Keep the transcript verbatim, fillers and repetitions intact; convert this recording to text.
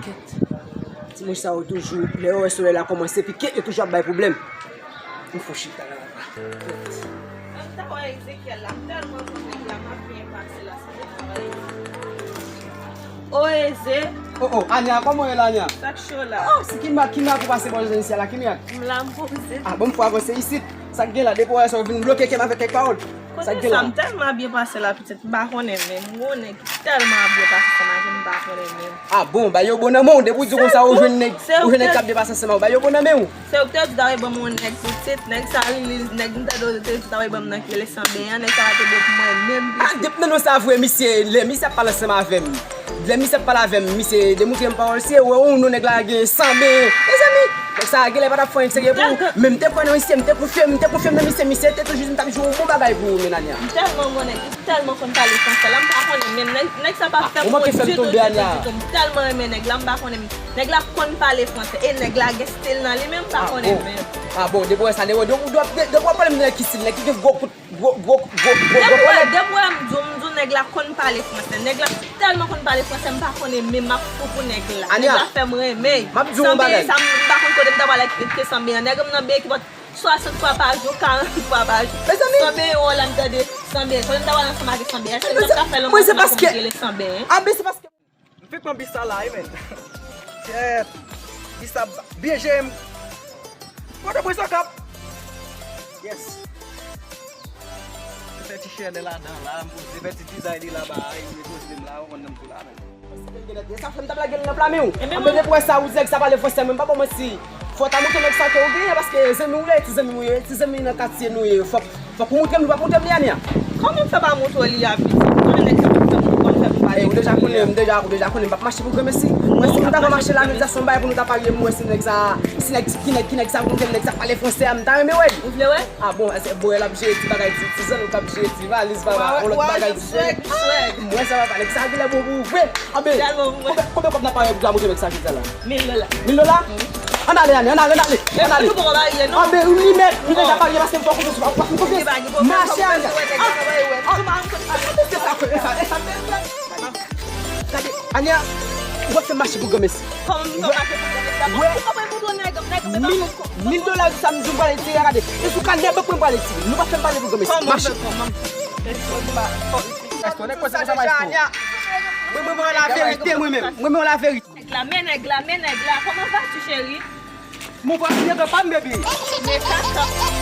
Kèt. Ti mouch sa yo toujou, lè yo wè solèy la kòmanse pike, yo toujou ap bay pwoblèm. M fou chita la. Kèt. M ta wè Ezekyèl la, m tèlman konn nèg la, m ap byen pase la, se de travay. O Eze. Oh, oh, Ania, kòman w ye la, Ania? Sa k cho la? Oh, se ki mirak, ki mirak ou pase bò jèn isi a la, ki mirak? M la, m poze. Ah, bon, m fò avanse isit. Sa k gen la, depi w wè sa, w vin bloke kè m avèk kèk pawòl. Sa k gen la? Kote sa, m tèlman ap byen pase la, pitit, m pa konnen menm. M gon nèg ki tèlman ap byen pase ansanm avè m, m pa konnen menm. Ah bon, ba yo bon nan men w, depi w di konsa, ou jwenn nèg, ou jwenn nèg k ap byen pase ansanm avè w, ba yo bon nan men w. Se ou ki te di ta vle ban m yon nèg pitit, nèg sa li, li, nèg m tande w te di ta vle ban m nan ki rele Sanben an, nèg sa pa te bon pou mwen menm pitit. Ah, depi nan non sa vre, misye, lè misye ap pale ansanm avè m, lè misye ap pale avè m, misye demontre m pawòl serye, ou wè yon non nèg la gen Sanben. Mezanmi, nèg sa genlè pa t ap fè anyen serye pou ou, men m te kwè nan misye, m te konfye, m te konfye nan misye, misye te toujou di m t ap jwe yon bon bagay pou ou, men Ania. M tèlman bon nèg, m tèlman konn pale fransè la, m pa konnen menm, nèg, nèg sa pa fè m wont ditou, ditou, ditou, m tèlman renmen nèg la, m pa konnen menm. Nèg la konn pale fransè. E nèg la gen stil nan li menm, m pa konnen menm. Ah bon, depi w wè sa, depi w, depi w ap pale m nan ki stil, nèg ki gen gwo kout, gwo, gwo, gwo, gwo, gwo kòlèt. Depi w wè m di w, m di w nèg la konn pale fransè. Nèg la tèlman konn pale fransè, m pa konnen menm, m ap fou pou nèg la. Nèg la fè m renmen. M ap di w yon bagay. Sanben sa, m pa konn kote m ta pral ak Sanben an. Nèg m nan beye ki pot swasant fwa pa jou, karant fwa pa jou. Mezanmi. Sanben an la, m tande Sanben. Kote m ta pral ansanm avèk Sanben an? Èske m ta ka fè lanmou ansanm avèk yon nèg ki rele Sanben? Ah, men se paske M fenk pran bis sa la wi, men. Kèt. Bis sa byen jere m. Pòtoprens Okap. Yes. Fè ti chèlè ladan la, m poze fè ti dizay li laba a, e m repoze m la, ou konn nan m tou la, men. Sa fè m t ap lage l nan pla men w. Anben depi w wè sa, ou di nèg sa pale fransè, men m pa ba w manti. Fò w ta montre nèg sa ke ou genyen, paske zanmi w ye, ti zanmi w ye, ti zanmi nan katye nou ye. Fòk Fòk ou montre m li, w ap montre m li, Ania. Kòman m fè pa montre w li a, pitit? Kòman nèg sa p ap fè m, kòman fè m pale? Eh, ou deja konnen, m deja, ou deja konnen, m p ap mache pou granmesi. Mwen, si m ta ka mache la, nou di a se yon bagay pou nou ta parye, m wè si nèg sa, si nèg, ki nèg, ki nèg sa, konbyen nèg sa pale fransè a, m ta renmen wè l. Ou vle wè? Ah bon, èske Boyèl ap jere ti bagay, ti, ti zanno k ap jere ti valiz, papa, yon lòt bagay, ti swag, swag. M wè sa, papa, nèg sa genlè bon pou ou vre. Anben, konbyen, konbyen kòb n ap pare pou ta montre nèg sa jodi a la? Mil dola. Mil dola? Ann ale, ale, ann ale, ann ale, ann ale. Epi nou poko marye, non? Anben, wi, mèt, nou deja marye, paske m fè w konfyans, ou pa fè m konfyans. Mache, Ania. Ah, ah, ah, se sa, se sa, se sa. Gade, Ania, ou ap fè m mache pou granmesi. Kòman m fè mache pou granmesi? Ou pa mwen montre nèg, nèg mwen pa mwen. Mil dola sa m di w m pral retire a, gade. E sou kanè bank mwen m pral retire. Nou pa fè m pale pou granmesi. Mache. Èske w nèg pase konsa, maestro? Mwen, mwen, mwen, laverite, mwen menm. Mwen, mwen, laverite. Nèg la, men nèg la, men nèg la. Comment vas-tu, chérie? Mon voisin nèg pa m, baby. Men kaka.